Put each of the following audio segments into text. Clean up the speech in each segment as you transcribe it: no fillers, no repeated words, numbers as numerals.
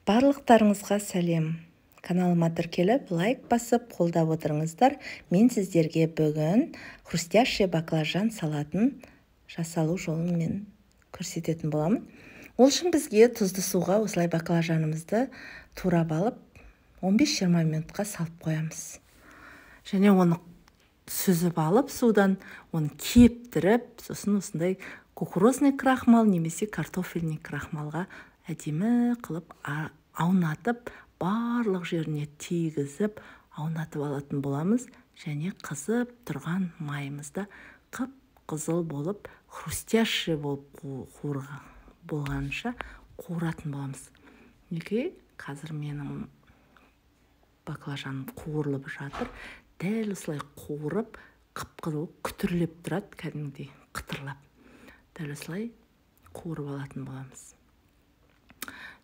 Барлықтарыңызға сәлем! Каналыма тіркеліп, лайк басып, қолдап отырыңыздар. Мен сіздерге бүгін хрустящий баклажан салатын жасалу жолын мен көрсететін боламын. Ол үшін бізге тұзды суға осылай баклажанымызды турап алып, 15-20 минутқа салып қоямыз. Және оны сүзіп алып судан, оны кептіріп, сосын осындай кукурузный крахмал немесе картофельный крахмалға әдемі қылып аунатып, барлық жеріне тигізіп, аунатып алатын боламыз. Және қызып тұрған майымызда қып-қызыл болып, хрустящий болып болғанша қуыратын боламыз. Неге? Қазір менің баклажаным қуырылып жатыр. Дәл осылай қуырып, қып-қызыл күтірлеп тұрады, кәдімгідей қытырлап. Дәл осылай қуырып алатын боламыз.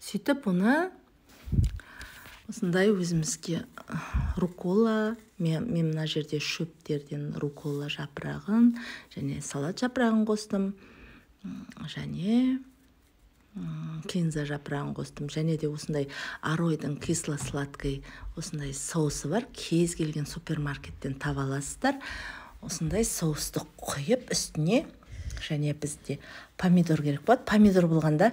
Сөйтіп оны осындай өзімізге рукола, мен мына жерде шөптерден рукола жапырағын және салат жапырағын қостым, және кинза жапырағын қостым, және де осындай Аройдың кисло-сладкий осындай соусы бар, кез келген супермаркеттен таба аласыздар. Осындай соусты құйып үстіне, және бізде помидор керек болады. Помидор болғанда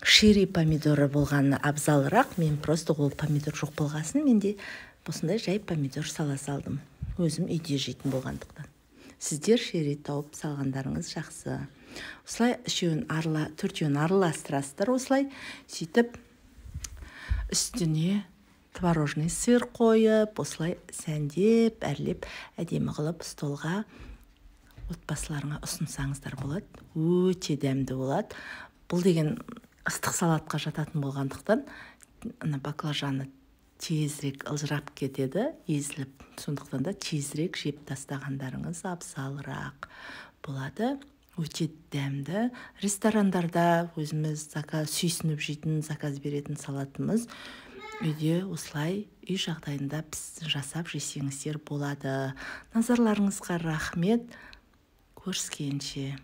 шири помидоры болғаны абзалырақ. Мен просто ол помидор жоқ болғасын, менде осындай жай помидор сала салдым, өзім үйде жейтін болғандықтан. Сіздер шири тауып салғандарыңыз жақсы. Осылай үшеуін төртеуін араластырасыздар осылай. Сөйтіп үстіне творожный сыр қойып, осылай сәндеп, әрлеп, әдемі қылып столға отбасыларыңа ұсынсаңыздар болады. Өте дәмді болады. Бұл деген ыстық салатқа жататын болғандықтан, ана баклажаны тезірек ылжырап кетеді, езіліп. Сондықтан да тезірек жеп тастағандарыңыз абзалырақ болады. Өте дәмді. Ресторандарда өзіміз заказ, сүйсініп жейтін, заказ беретін салатымыз үйде осылай үй жағдайында жасап жесеңіздер болады. Назарларыңызға рахмет. Көріскенше.